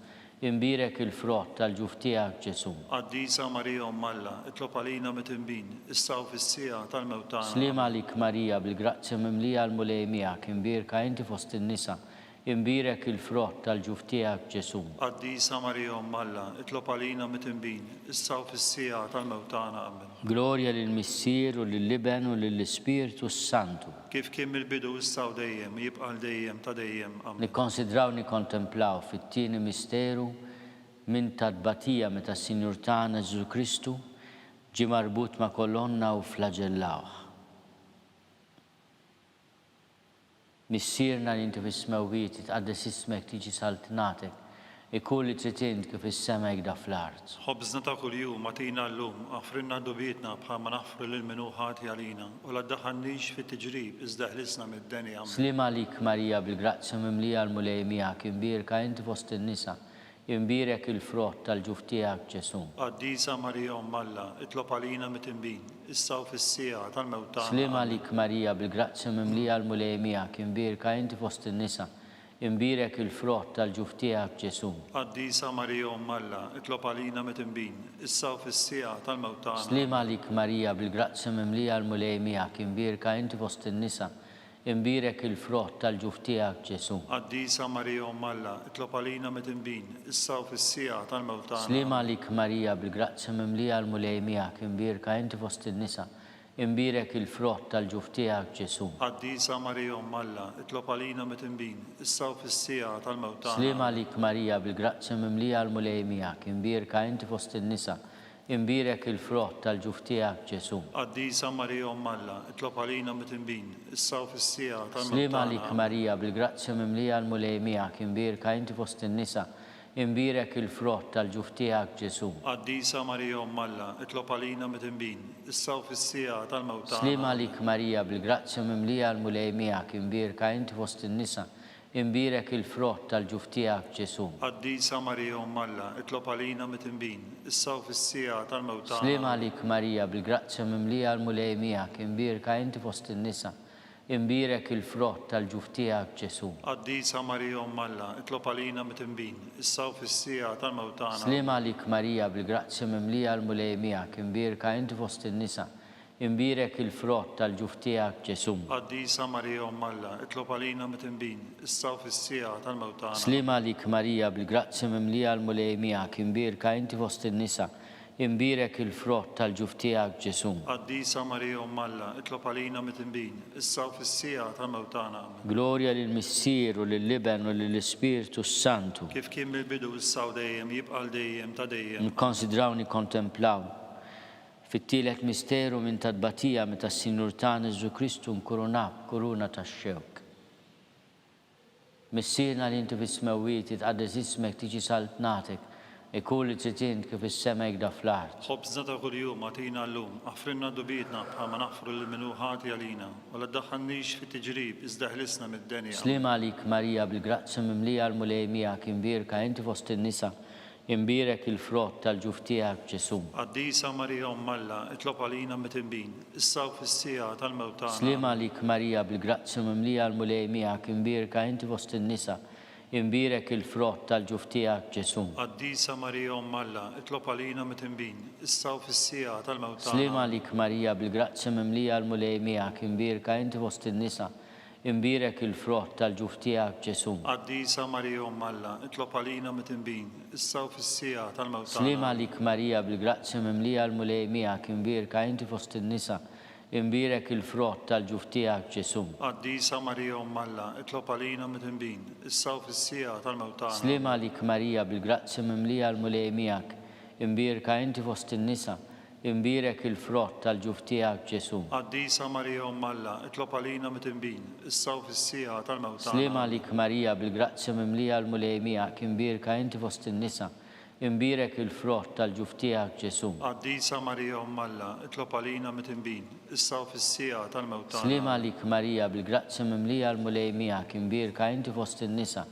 Imbierek il-frott tal-ġuf tiegħek, Ġesù. Qaddisa Marija Omm Alla, itlob għalina midinbin, issa u fis-siegħa tal-mewt tagħna. Sliem għalik Marija, bil-grazzja mimlija l-Mulej miegħek, imbierka inti fost in-nisa, imbierek il-frott tal-ġuf tiegħek, Ġesù. Qaddisa Marija Omm Alla, itlob għalina midinbin, issa u fis-siegħa tal-mewt tagħna. Amen. Glorja lill-Missier u lill-Iben u lill-Ispirtu s-Santu. Kif kien mill-bidu, issa u dejjem, u jibqa' għal dejjem ta' dejjem. Amen. Nikkonsidraw nikkontemplaw fit-tieni misteru minn ta' tbatija meta s-Sinjur tagħna Ġesù Kristu ġie marbut ma' kolonna u fflaġellawh. Missierna li inti fis-smewwiet, jitqaddes ismek, tiġi saltnatek, Ikun li trid int kif fis-sema hekk da fl-art. Ħobżna ta' kuljum agħtina llum, aħfrilna dnubietna bħalma naħfru lil min hu ħati għalina, u la ddaħħalnix fit-tiġrib, iżda eħlisna mid-deni. Amen. Sliem għalik Marija bil-grazzja mimlija l-Mulej miegħek, imbierka inti fost in-nisa, imbierek il-frott tal-ġuf tiegħek Ġesù. Qaddisa Marija Omm Alla, itlob għalina mitinbin, issa u fis-siegħa tal-mewt tagħna. Sliem Amen. għalik Marija bil-grazzja mimlija l-Mulej miegħek, imbierka inti fost in-nisa, Imbierek il-frott tal-ġuf tiegħek, Ġesù. Qaddisa Marija Omm Alla, itlob għalina midinbin, issa u fis-siegħa tal-mewt tagħna. Sliem għalik Marija, bil-grazzja mimlija l-Mulej miegħek, imbierka inti fost in-nisa, imbierek il-frott tal-ġuf tiegħek, Ġesù. Qaddisa Marija Omm Alla, itlob għalina midinbin, issa u fis-siegħa tal-mewt tagħna. Sliem għalik Marija, bil-grazzja mimlija l-Mulej miegħek, imbierka inti fost in-nisa, Imbierek il-frott tal-ġuf tiegħek, Ġesù. Qaddisa Marija Omm Alla, itlob għalina midinbin, issa u fis-siegħa tal-mewt tagħna. Sliem għalik Marija, bil-grazzja mimlija l-Mulej miegħek, imbierka inti fost in-nisa, imbierek il-frott tal-ġuf tiegħek, Ġesù. Qaddisa Marija Omm Alla, itlob għalina midinbin, issa u fis-siegħa tal-mewt Sliem tagħna. għalik Amen. Marija, bil-grazzja mimlija l-Mulej miegħek, imbierka inti fost in-nisa, Imbierek il-frott tal-ġuf tiegħek, Ġesù. Qaddisa Marija Omm Alla, itlob għalina midinbin, issa u fis-siegħa tal-mewt tagħna. Sliem għalik Marija, bil-grazzja mimlija l-Mulej miegħek, imbierka inti fost in-nisa, imbierek il-frott tal-ġuf tiegħek, Ġesù. Qaddisa Marija Omm Alla, itlob għalina midinbin, issa u fis-siegħa tal-mewt tagħna. Sliem għalik Marija, bil-grazzja mimlija l-Mulej miegħek, imbierka inti fost in-nisa, Imbierek il-frott tal-ġuf tiegħek, Ġesù. Qaddisa Marija Omm Alla, itlob għalina midinbin, issa u fis-siegħa tal-mewt tagħna. Sliem għalik Marija, bil-grazzja mimlija l-Mulej miegħek, imbierka inti fost in-nisa, imbierek il-frott tal-ġuf tiegħek, Ġesù. Qaddisa Marija Omm Alla, itlob għalina midinbin, issa u fis-siegħa tal-mewt tagħna. Sliem għalik Marija, bil-grazzja mimlija l-Mulej miegħek, imbierka inti fost in-nisa, Imbierek il-frott tal-ġuf tiegħek, Ġesù. Qaddisa Marija Omm Alla, itlob għalina midinbin, issa u fis-siegħa tal-mewt tagħna. Amen. Glorja lill-Missier u lill-Iben u lill-Ispirtu s-Santu. Kif kien mill-bidu, issa u dejjem, jibqa' għal dejjem ta' dejjem. Nikkonsidraw nikkontemplaw fit-tielet misteru minn ta' tbatija meta s-Sinjur tagħna Ġesù Kristu nkurunat b'kuruna tax-xewk. Missierna li inti fis-smewwiet, jitqaddes ismek, tiġi saltnatek, ikun li trid int kif fis-sema hekk da fl-art. Ħobżna ta' kuljum agħtina llum, aħfrilna dnubietna bħalma naħfru lil min hu ħati għalina, u la ddaħħalnix fit-tiġrib iżda eħlisna mid-deni. Amen. Sliem għalik Marija bil-grazzja mimlija l-Mulej miegħek, imbierka inti fost in-nisa, Imbierek il-frott tal-ġuf tiegħek, Ġesù. Qaddisa Marija Omm Alla, itlob għalina midinbin, issa u fis-siegħa tal-mewt tagħna. Sliem għalik Marija, bil-grazzja mimlija l-Mulej miegħek, imbierka inti fost in-nisa, imbierek il-frott tal-ġuf tiegħek, Ġesù. Qaddisa Marija Omm Alla, itlob għalina midinbin, issa u fis-siegħa tal-mewt tagħna. Sliem għalik Marija, bil-grazzja mimlija l-Mulej miegħek, imbierka inti fost in-nisa, Imbierek il-frott tal-ġuf tiegħek, Ġesù. Qaddisa Marija Omm Alla, itlob għalina midinbin, issa u fis-siegħa tal-mewt tagħna. Sliem għalik Marija, bil-grazzja mimlija l-Mulej miegħek, imbierka inti fost in-nisa, imbierek il-frott tal-ġuf tiegħek, Ġesù. Qaddisa Marija Omm Alla, itlob għalina midinbin, issa u fis-siegħa tal-mewt tagħna. Sliem għalik Marija, bil-grazzja mimlija l-Mulej miegħek, imbierka inti fost in-nisa, Imbierek il-frott tal-ġuf tiegħek, Ġesù. Qaddisa Marija Omm Alla, itlob għalina midinbin, issa u fis-siegħa tal-mewt tagħna. Sliem għalik Marija, bil-grazzja mimlija l-Mulej miegħek, imbierka inti fost in-nisa, Imbierek il-frott tal-ġuf tiegħek, Ġesù. Qaddisa Marija Omm Alla, itlob għalina mitinbin, issa u fis-siegħa tal-mewt tagħna. Sliem għalik Marija, bil-grazzja mimlija l-Mulej miegħek, imbierka inti fost in-nisa,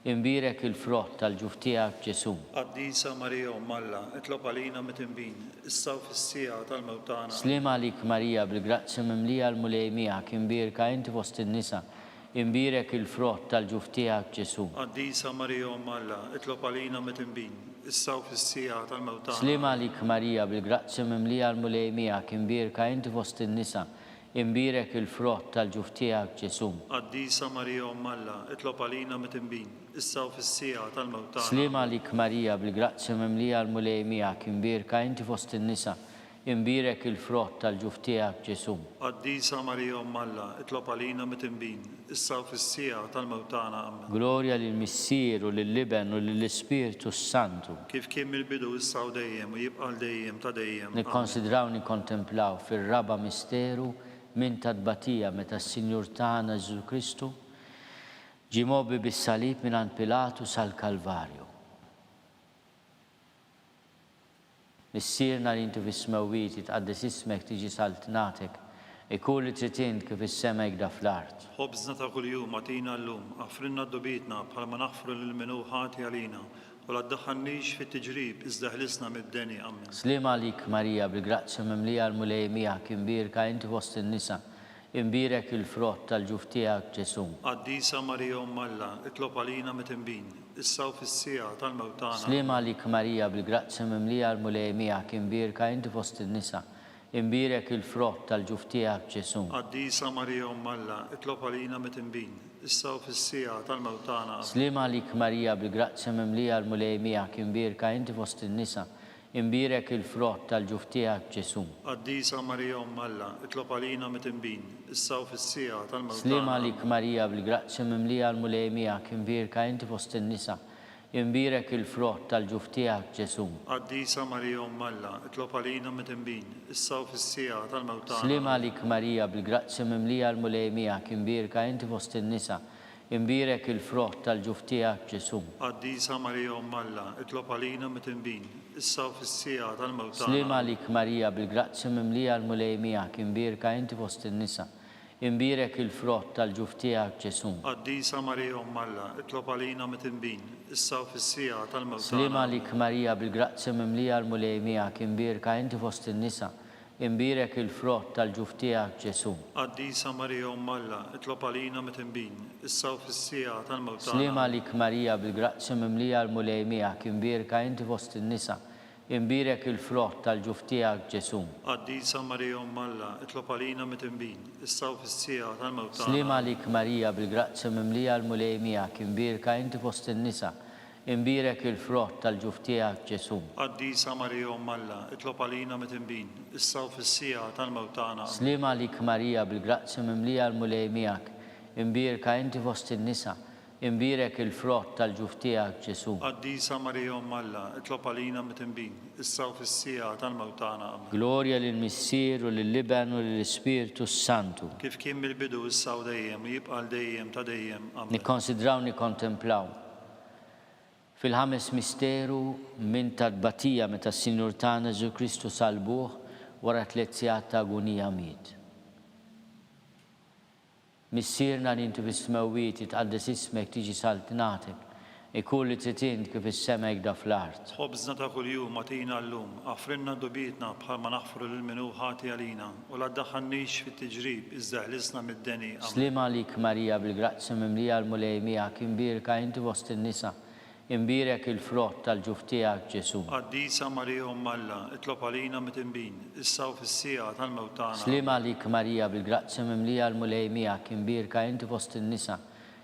imbierek il-frott tal-ġuf tiegħek, Ġesù. Qaddisa Marija Omm Alla, itlob għalina mitinbin, issa u fis-siegħa tal-mewt tagħna. Sliem għalik Marija, bil-grazzja mimlija l-Mulej miegħek, imbierka inti fost in-nisa, Imbierek il-frott tal-ġuf tiegħek, Ġesù. Qaddisa Marija Omm Alla, itlob għalina mitinbin, issa u fis-siegħa tal-mewt tagħna. Sliem għalik Marija, bil-grazzja mimlija l-Mulej miegħek, imbierka inti fost in-nisa, imbierek il-frott tal-ġuf tiegħek, Ġesù. Qaddisa Marija Omm Alla, itlob għalina mitinbin, issa u fis-siegħa tal-mewt tagħna. Sliem għalik Marija, bil-grazzja mimlija l-Mulej miegħek, imbierka inti fost in-nisa, Imbierek il-frott tal-ġuf tiegħek, Ġesù. Qaddisa Marija Omm Alla, itlob għalina mitinbin, issa u fis-siegħa tal-mewt tagħna. Ammen. Glorja lill-Missier u lill-Iben u lill-Ispirtu s-Santu. Kif kien mill-bidu, issa u dejjem, u jibqa' għal dejjem ta' dejjem. Ammen. Nikkonsidraw nikkontemplaw fir-raba' misteru minn ta' tbatija meta s-Sinjur tagħna Ġesù Kristu ġie mgħobbi bis-salib mingħand Pilatu sal-Kalvarju. Missierna li inti fis-smewwiet, jitqaddes ismek, tiġi saltnatek, ikun li trid int kif fis-sema hekda fl-art. Ħobżna ta' kuljum agħtina llum, aħfrilna dnubietna bħalma naħfru lil min hu ħati għalina, u la ddaħħalnix fit-tiġrib iżda eħlisna mid-deni. Ammen. Sliem għalik Marija, bil-grazzja mimlija l-Mulej miegħek, imbierka inti fost in-nisa, Imbierek il-frott tal-ġuf tiegħek, Ġesù. Qaddisa Marija Omm Alla, itlob għalina mitinbin, issa u fis-siegħa tal-mewt tagħna. Sliem għalik Marija, bil-grazzja mimlija l-Mulej miegħek, imbierka inti fost in-nisa, imbierek il-frott tal-ġuf tiegħek, Ġesù. Qaddisa Marija Omm Alla, itlob għalina mitinbin, issa u fis-siegħa tal-mewt tagħna. Ammen. Sliem għalik Marija, bil-grazzja mimlija l-Mulej miegħek, imbierka inti fost in-nisa, Imbierek il-frott tal-ġuf tiegħek, Ġesù. Qaddisa Marija Omm Alla, itlob għalina mitinbin, issa u fis-siegħa tal-mewt tagħna. Sliem għalik Marija, bil-grazzja mimlija l-Mulej miegħek, imbierka inti fost in-nisa, imbierek il-frott tal-ġuf tiegħek, Ġesù. Qaddisa Marija Omm Alla, itlob għalina mitinbin, issa u fis-siegħa tal-mewt tagħna. Sliem għalik Marija, bil-grazzja mimlija l-Mulej miegħek, imbierka inti fost in-nisa, Imbierek il-frott tal-ġuf tiegħek, Ġesù. Qaddisa Marija Omm Alla, itlob għalina mitinbin, issa u fis-siegħa tal-mewt tagħna. Sliem għalik Marija, bil-grazzja mimlija l-Mulej miegħek, imbierka inti fost in-nisa, imbierek il-frott tal-ġuf tiegħek, Ġesù. Qaddisa Marija Omm Alla, itlob għalina mitinbin, issa u fis-siegħa tal-mewt tagħna. Sliem għalik Marija, bil-grazzja mimlija l-Mulej miegħek, imbierka inti fost in-nisa, Imbierek il-frott tal-ġuf tiegħek, Ġesù. Qaddisa Marija Omm Alla, itlob għalina mitinbin, issa u fis-siegħa tal-mewt tagħna. Sliem għalik Marija, bil-grazzja mimlija l-Mulej miegħek, imbierka inti fost in-nisa, imbierek il-frott tal-ġuf tiegħek, Ġesù. Qaddisa Marija Omm Alla, itlob għalina mitinbin, issa u fis-siegħa tal-mewt tagħna. Sliem għalik Marija, bil-grazzja mimlija l-Mulej miegħek, imbierka inti fost in-nisa, Imbierek il-frott tal-ġuf tiegħek, Ġesù. Qaddisa Marija Omm Alla, itlob għalina mitinbin, issa u fis-siegħa tal-mewt tagħna. Ammen. Sliem għalik Marija, bil-grazzja mimlija l-Mulej miegħek, imbierka inti fost in-nisa, imbierek il-frott tal-ġuf tiegħek, Ġesù. Qaddisa Marija Omm Alla, itlob għalina mitinbin, issa u fis-siegħa tal-mewt tagħna. Ammen. Glorja lill-Missier u lill-Iben u lill-Ispirtu s-Santu. Kif kien mill-bidu, issa u dejjem, u jibqa' għal dejjem ta' dejjem. Ammen. Nikkonsidraw nikkontemplaw. Fil-ħames misteru minn ta' tbatija meta s-Sinjur tagħna Ġesù Kristu sallbuh wara tliet sigħat ta' agunija miet. Missierna li inti fis-smewwiet, jitqaddes ismek, tiġi saltnatek, ikun li trid int kif fis-sema hekda fl-art. Ħobżna ta' kuljum agħtina llum, aħfrilna dnubietna bħalma naħfru lil min hu ħati għalina, u la ddaħħalnix fit-tiġrib, iżda eħlisna mid-deni. Ammen. Sliem għalik Marija, bil-grazzja mimlija l-Mulej miegħek, imbierka inti fost in-nisa, imbierek il-frott tal-ġuf tiegħek, Ġesù. Qaddisa Marija Omm Alla, itlob għalina mitinbin, issa u fis-siegħa tal-mewt tagħna. Sliem għalik Marija, bil-grazzja mimlija l-Mulej miegħek, imbierka inti fost in-nisa,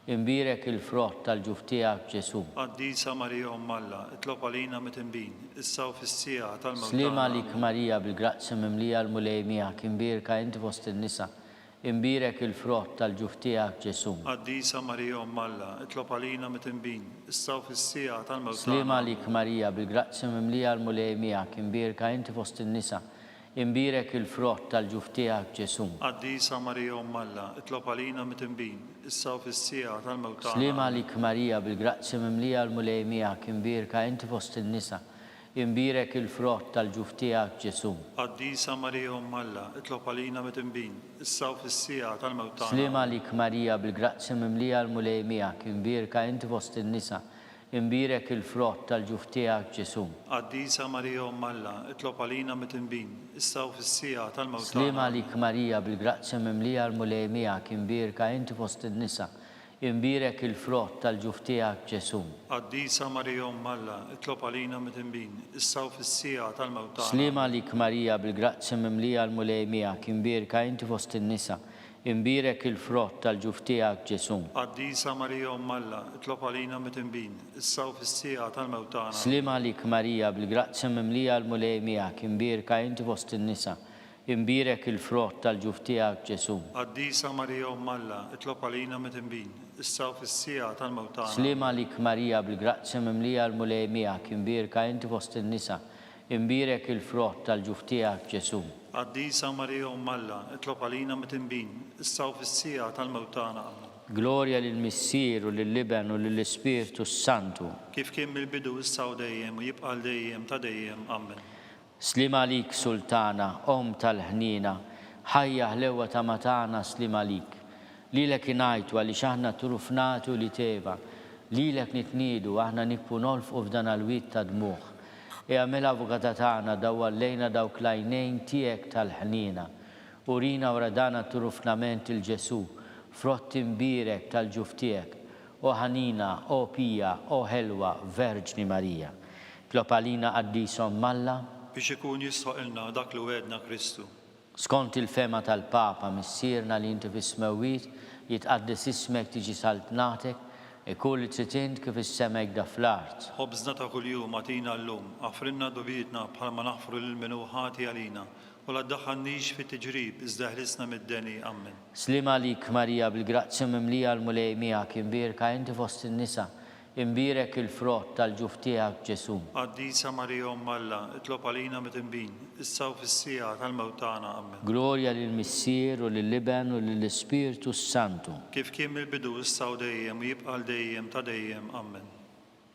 Imbierek il-frott tal-ġuf tiegħek, Ġesù. Qaddisa Marija Omm Alla, itlob għalina mitinbin, issa u fis-siegħa tal-mewt Sliem tagħna. għalik Marija, bil-grazzja mimlija l-Mulej miegħek, imbierka inti fost in-nisa, imbierek il-frott tal-ġuf tiegħek, Ġesù. Qaddisa Marija Omm Alla, itlob għalina mitinbin, issa u fis-siegħa tal-mewt Sliem tagħna. għalik Marija, bil-grazzja mimlija l-Mulej miegħek, imbierka inti fost in-nisa, Imbierek il-frott tal-ġuf tiegħek, Ġesù. Qaddisa Marija Omm Alla, itlob għalina midinbin, issa u fis-siegħa tal-mewt tagħna. Sliem għalik Marija, bil-grazzja mimlija l-Mulej miegħek, imbierka inti fost in-nisa, imbierek il-frott tal-ġuf tiegħek, Ġesù. Qaddisa Marija Omm Alla, itlob għalina midinbin, issa u fis-siegħa tal-mewt tagħna. Sliem għalik Marija, bil-grazzja mimlija l-Mulej miegħek, imbierka inti fost in-nisa, Imbierek il-frott tal-ġuf tiegħek, Ġesù. Qaddisa Marija Omm Alla, itlob għalina midinbin, issa u fis-siegħa tal-mewt tagħna. Sliem għalik Marija, bil-grazzja mimlija l-Mulej miegħek, imbierka inti fost in-nisa, imbierek il-frott tal-ġuf tiegħek, Ġesù. Qaddisa Marija Omm Alla, itlob għalina midinbin, issa u fis-siegħa tal-mewt tagħna. Sliem għalik Marija, bil-grazzja mimlija l-Mulej miegħek, imbierka inti fost in-nisa, Imbierek il-frott tal-ġuf tiegħek, Ġesù. Qaddisa Marija Omm Alla, itlob għalina midinbin, issa u fis-siegħa tal-mewt tagħna. Sliem għalik Marija, bil-grazzja mimlija l-Mulej miegħek, imbierka inti fost in-nisa, imbierek il-frott tal-ġuf tiegħek, Ġesù. Qaddisa Marija Omm Alla, itlob għalina midinbin, issa u fis-siegħa tal-mewt tagħna. Sliem għalik Marija, bil-grazzja mimlija l-Mulej miegħek, imbierka inti fost in-nisa, Imbierek il-frott tal-ġuf tiegħek, Ġesù. Qaddisa Marija Omm Alla, itlob għalina midinbin, issa u fis-siegħa tal-mewt tagħna. Ammen. Glorja lill-Missier u lill-Iben u lill-Ispirtu s-Santu. Kif kien mill-bidu, issa u dejjem, u jibqa' għal dejjem ta' dejjem. Ammen. Sliem għalik, Sultana, Omm tal-ħniena, ħajja ħlewwa tama tagħna sliem għalik. Lilek ingħajtu għaliex aħna trufnati ulied Eva, lilek nitniedu, aħna nibku nolfqu f'dan għall-wied ta' dmugħ. Ea mela Avukata tagħna, dawwar lejna dawk l-għajnejn tiegħek tal-ħniena. Urina wara dan għat-trufnament 'il Ġesù, frott imbierek tal-ġuf tiegħek. O ħanina, o pija, o ħelwa Verġni Marija. Tlob għalina Qaddis Omm Alla. Biex ikun jistħoqilna dak li wegħedna Kristu. Skont il-fehma tal-Papa, Missierna li inti fis-smewwiet, jitqaddes ismek, tiġi saltnatek, ikun li trid int kif fis-sema hekk da fl-art. Ħobżna ta' kuljum agħtina llum, aħfrilna dnubietna bħalma naħfru lil min hu ħati għalina, u la ddaħħalnix fit-tiġrib, iżda eħlisna mid-deni. Ammen. Sliem għalik Marija, bil-grazzja mimlija l-Mulej miegħek, imbierka inti fost in-nisa, Imbierek il-frott tal-ġuf tiegħek, Ġesù. Qaddisa Marija Omm Alla, itlob għalina midinbin, issa u fis-siegħa tal-mewt tagħna. Ammen. Glorja lill-Missier u lill-Iben u lill-Ispirtu s-Santu. Kif kien mill-bidu, issa u dejjem, u jibqa' għal dejjem ta' dejjem. Ammen.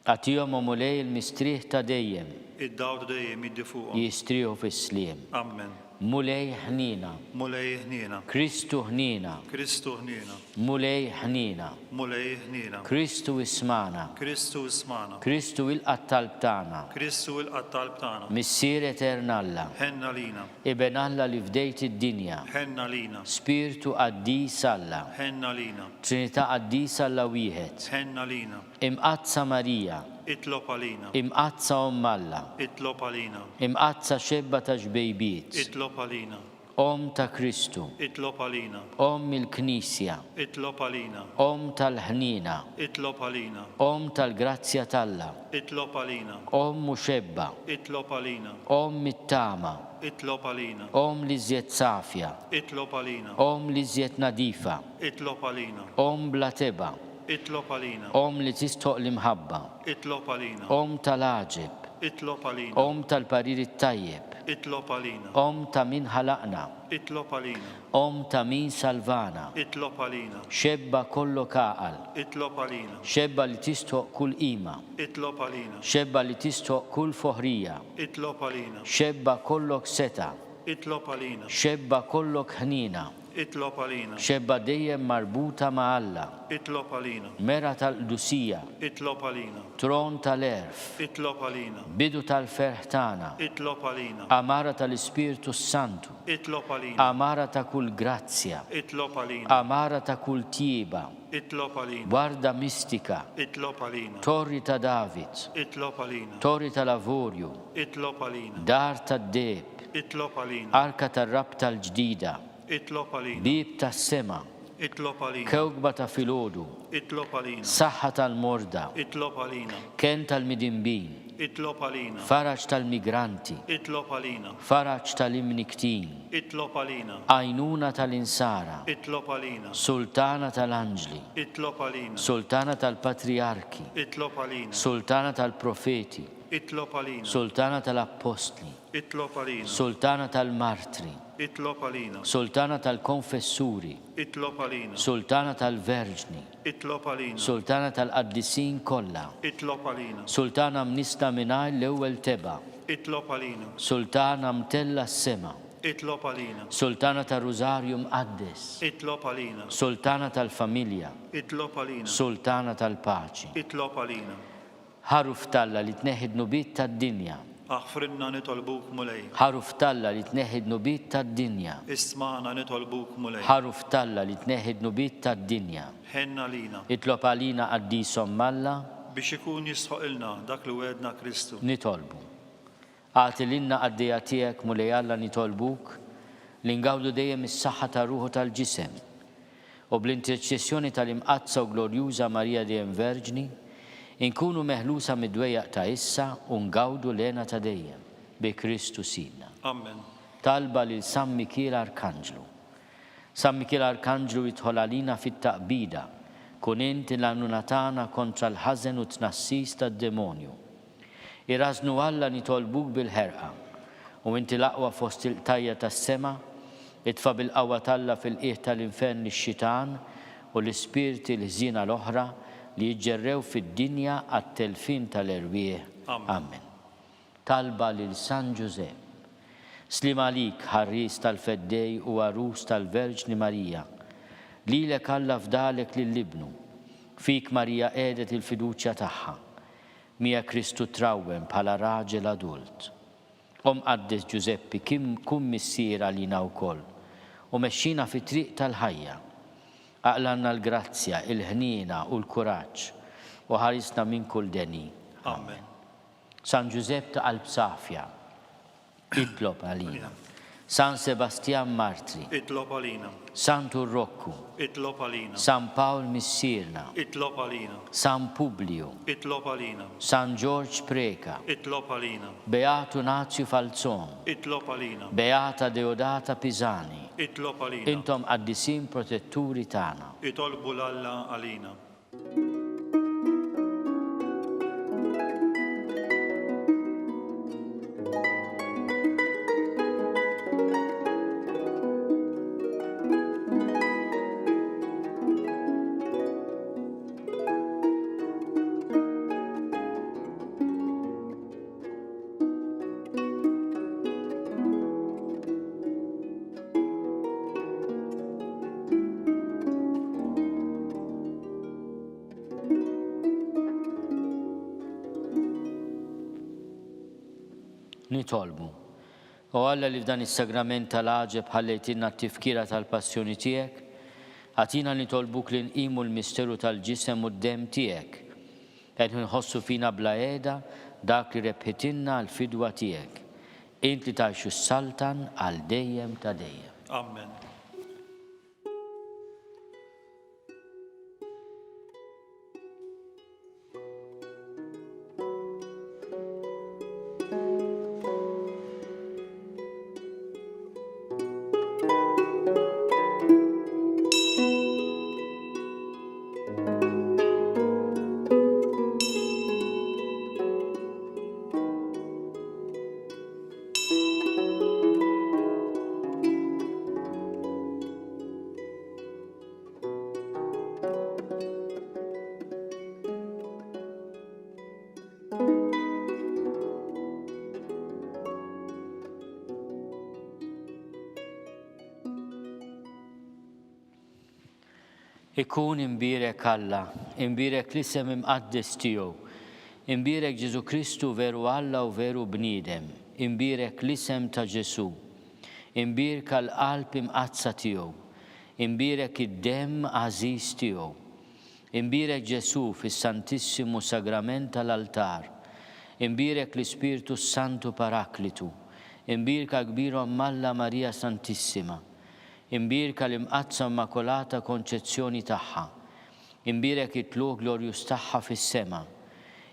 Agħtihom, o Mulej, il-mistrieħ ta' dejjem. Id-dawl ta' dejjem jiddi fuqhom. Jistrieħu fis-sliem. Ammen. Mulej ħniena. Mulej ħniena. Kristu ħniena. Kristu ħniena. Mulej ħniena. Mulej ħniena. Kristu ismagħna. Kristu ismagħna. Kristu ilqa' t-talb tagħna. Kristu ilqa' t-talb tagħna. Missier etern Alla. Ħenn għalina. Iben Alla li fdejt id-dinja. Ħenn għalina. Spirtu qaddis Alla. Ħenn għalina. Trinità qaddisa Alla wieħed. Ħenn għalina. Imqaddsa Marija. Itlob għalina. Imqaddsa Omm Alla. Itlob għalina. Imqaddsa Xebba ta' Xbejbiet. Itlob għalina. Omm ta' Kristu. Itlob għalina. Omm il-Knisja. Itlob għalina. Omm tal-ħniena. Itlob għalina. Omm tal-grazzja t'Alla. Itlob għalina. Omm u xebba. Itlob għalina. Omm it-tama. Itlob għalina. Omm l-iżjed safja. Itlob għalina. Omm l-iżjed nadifa. Itlob għalina. Omm bla tebgħa. Itlob għalina. Omm li tistħoq l-imħabba. Itlob għalina. Omm tal-għaġeb. Itlob għalina. Omm tal-parir it-tajjeb. Itlob għalina. Omm ta' min ħalaqna. Itlob għalina. Omm ta' min salvana. Itlob għalina. Xebba kollok għaqal. Itlob għalina. Xebba li tistħoq kull qima. Itlob għalina. Xebba li tistħoq kull foħrija. Itlob għalina. Xebba kollok setgħa. Itlob għalina. Xebba kollok ħniena. Itlob għalina. Xebba dejjem marbuta ma' Alla. Itlob għalina. Mera tal-qdusija. Itlob għalina. Tron tal-għerf. Itlob għalina. Bidu tal-ferħ tagħna. Itlob għalina. Għamara tal-Ispirtu s-Santu. Itlob għalina. Għamara ta' kull grazzja. Itlob għalina. Għamara ta' kull tjieba. Itlob għalina. Warda mistika. Itlob għalina. Torri ta' David. Itlob għalina. Torri tal-avorju. Itlob għalina. Dar tad-deheb. Itlob għalina. Arka tar-Rabta l-Ġdida. Itlob għalina. Bieb tas-sema. Itlob għalina. Kewkba ta' filgħodu. Itlob għalina. Saħħa tal-morda. Itlob għalina. Kenn tal-midinbin. Itlob għalina. Faraġ tal-migranti. Itlob għalina. Faraġ tal-imnikktin. Itlob għalina. Għajnuna tal-insara. Itlob għalina. Sultana tal-anġli. Itlob għalina. Sultana tal-patrijarki. Itlob għalina. Sultana tal-profeti. Itlob għalina. Sultana tal-Appostli. Itlob għalina. Sultana tal-Martri. Itlob għalina. Sultana tal-Konfessuri. Itlob għalina. Sultana tal-Verġni. Itlob għalina. Sultana tal-Qaddisin kollha. Itlob għalina. Sultana mnissla mingħajr l-ewwel tebgħa. Itlob għalina. Sultana mtellgħa s-sema. Itlob għalina. Sultana tar-Rużarju Mqaddes. Itlob għalina. Sultana tal-Familja. Itlob għalina. Sultana tal-Paċi. Itlob għalina. Ħaruf t'Alla li tneħħi d-dnubiet tad-dinja. Aħfrilna nitolbuk Mulej. Ħaruf t'Alla li tneħħi d-dnubiet tad-dinja. Ismagħna nitolbuk Mulej. Ħaruf t'Alla li tneħħi d-dnubiet tad-dinja. Ħenn għalina. Itlob għalina Qaddis Omm Alla. Biex ikun jistħoqilna dak li wegħedna Kristu. Nitolbu. Agħti lilna qaddejja tiegħek, Mulej Alla nitolbuk, li ngawdu dejjem is-saħħa tar-ruħ u tal-ġisem, u bl-interċessjoni tal-Imqaddsa u Glorjuża Marija dejjem Verġni, inkunu meħlusa mid-dwejjaq ta' issa u ngawdu l-hena ta' dejjem, bi Kristu Sidna. Amen. Talba lil San Mikiel Arkanġlu. San Mikiel Arkanġlu idħol għalina fit-taqbida, kun int l-għajnuna tagħna kontra l-ħażen u t-tnassis tad-demonju. Irażżnu Alla nitolbuk bil-ħerqa, u inti l-aqwa fost il-qtajja' tas-sema, itfa' bil-qawwa t'Alla fil-qiegħ tal-infern lix-xitan u l-ispirti l-ħżiena l-oħra li jiġġerrew fid-dinja għat-telfien tal-erwieħ. Amen. Talba lil San Ġużepp. Sliem għalik, ħarries tal-Feddej u għarus tal-Verġni Marija. Lilek Alla fdalek lil Ibnu. Fik Marija qiegħdet il-fiduċja tagħha. Miegħek Kristu trawwem bħala raġel adult. O Mqaddes Ġużeppi, kun missier għalina wkoll, u mexxina fit-triq tal-ħajja. Aqlgħalna l-grazzja, il-ħniena u l-kuraġġ, u ħarisna minn kull deni. Amen. San Ġużepp ta' qalb safja. Itlob għalina. San Sebastjan Martri. Itlob għalina. Santu Rokku. Itlob għalina. San Pawl Missierna. Itlob għalina. San Publiju. Itlob għalina. San Ġorġ Preca. Itlob għalina. Beatu Nazju Falzon. Itlob għalina. Beata Deodata Pisani. Itlob għalina. Intom qaddisin protetturi tagħna. Itolbu 'l Alla għalina. Nitolbu. O Alla li f'dan is-sagrament tal-għaġeb ħallejtilna t-tifkira tal-passjoni tiegħek, agħtina nitolbuk li nqimu l-misteru tal-ġisem u d-demm tiegħek, Qed nħossu fina bla qiegħda dak li rebħitilna għall-fidwa tiegħek, int li tgħix u ssaltan għal dejjem ta' dejjem. Amen. Ikun imbierek Alla, imbierek l-isem imqaddes tiegħu, imbierek Ġesù Kristu veru Alla u veru bniedem, imbierek l-isem ta' Ġesù, imbierka l-qalb imqaddsa tiegħu, imbierek id-demm għażiż tiegħu. Imbierek Ġesù fis-Santissimu Sagrament tal-Altar. Imbierek l-Ispirtu s-Santu Paraklitu. Imbierka kbir Omm Alla Marija Santissima. Imbierka l-Imqaddsa Immakolata Konċezzjoni tagħha. Imbierek it-tlugħ glorjuż tagħha fis-sema.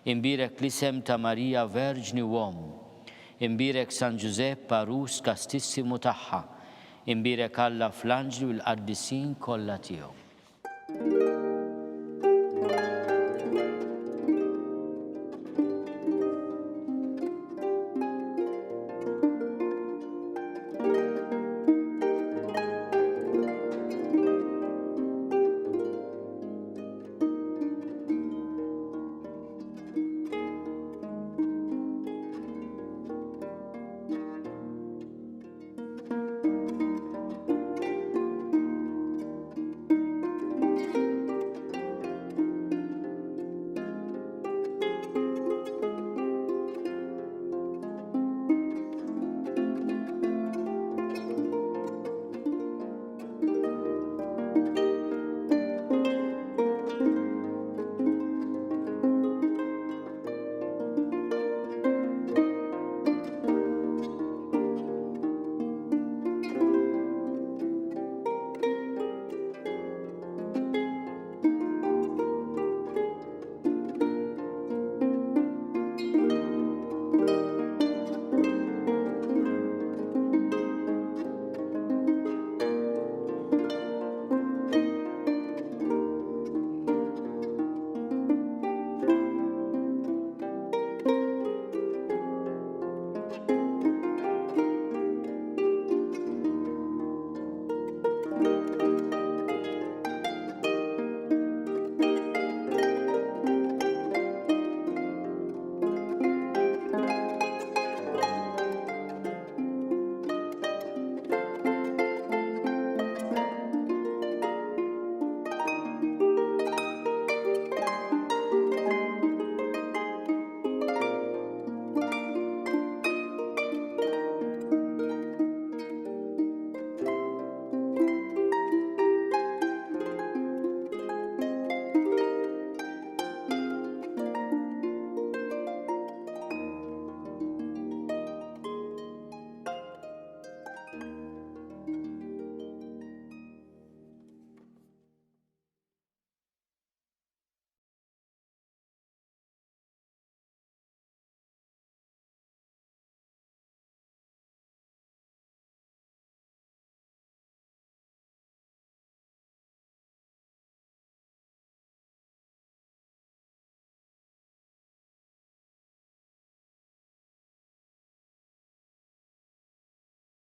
Imbierek l-isem ta' Marija Verġni u Omm. Imbierek San Ġużepp għarus kastissimu tagħha. Imbierek Alla fl-anġli u l-qaddisin kollha tiegħu.